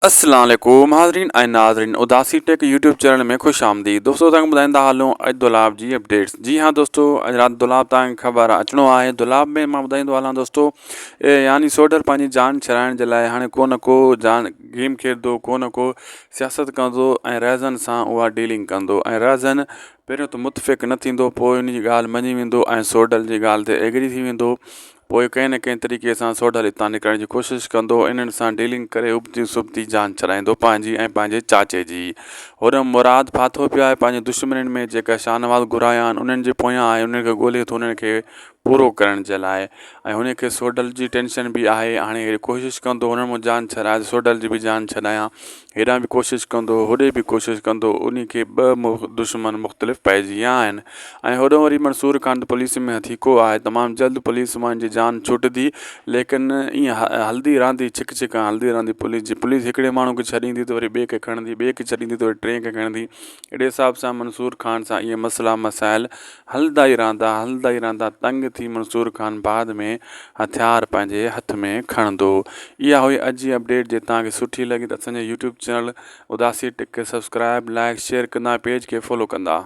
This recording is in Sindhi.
السلام عليڪم حاضرين ۽ ناظرين اداسي ٽيڪ يوٽيوب چينل ۾ خوش آمديد دوستو توهان کي ٻڌائيندا هلون اڄ دولاب جي اپڊيٽس جي ها دوستو اڄ رات دولاب توهان کي خبر اچڻو آهي دولاب ۾ مان ٻڌائيندو هلان دوستو يعني سوڍل پنهنجي جان ڇڏائڻ جي لاء هاڻي ڪو نه ڪو جان گيم کيڏندو ڪو نه ڪو سياست ڪندو ۽ رهزن سان اها ڊيلنگ ڪندو ۽ رهزن پهريون ته متفق نه ٿيندو پوء ان جي ڳالهه مڃي ويندو ۽ سوڍل جي ڳالهه تي ايگري ٿي ويندو پوء ڪنهن نه ڪنهن طريقي سان سوڍل اتان نڪرڻ جي ڪوشش ڪندو. انهن سان ڊيلنگ ڪري ابتي سبتي جان ڇڏائيندو پنهنجي ۽ پنهنجي چاچي جي. هوڏانهن مراد ڦاٿو پيو آهي پنهنجي دشمنين ۾ جيڪا شاهنواز گهرايا آهن انهن جي پويان آهي انهن کي ڳولي ٿو انهن کي پورو ڪرڻ جي لاء ۽ هن کي سوڍل جي ٽينشن به آهي هاڻي هي ڪوشش ڪندو هنن مون جان ڇڏائي ته سوڍل جي به جان ڇڏايان هيڏانهن به ڪوشش ڪندو هوڏي به ڪوشش ڪندو انهي کي ٻه دشمن مختلف پئجي ويا آهن ۽ هوڏانهن وري منصور خان ته پوليس ۾ هٿيڪو آهي تمام جلد پوليس مان جي جان ڇٽندي ليڪن ائين هلندي رهندي ڇڪ ڇڪان هلندي رهندي پوليس جي پوليس هڪڙي ماڻهو کي ڇڏيندي ته وري ٻئي کي کڻندي ٻئي کي ڇڏيندي ته وري ٽئين کي کڻندي اهڙي حساب سان منصور خان سان اهي مسئلا مسائل هلندا ئي رهندا هلندا ئي رهندا تنگ ٿي منصور خان بعد ۾ هٿيار پنهنجي هٿ ۾ کڻندو اها هئي اڄ جي اپڊيٽ جي توهان کي سٺي لڳي ته اسان جي يوٽيوب چينل اداسي ٽڪ کي سبسڪرائب لائڪ شيئر ڪندا پيج کي فالو ڪندا.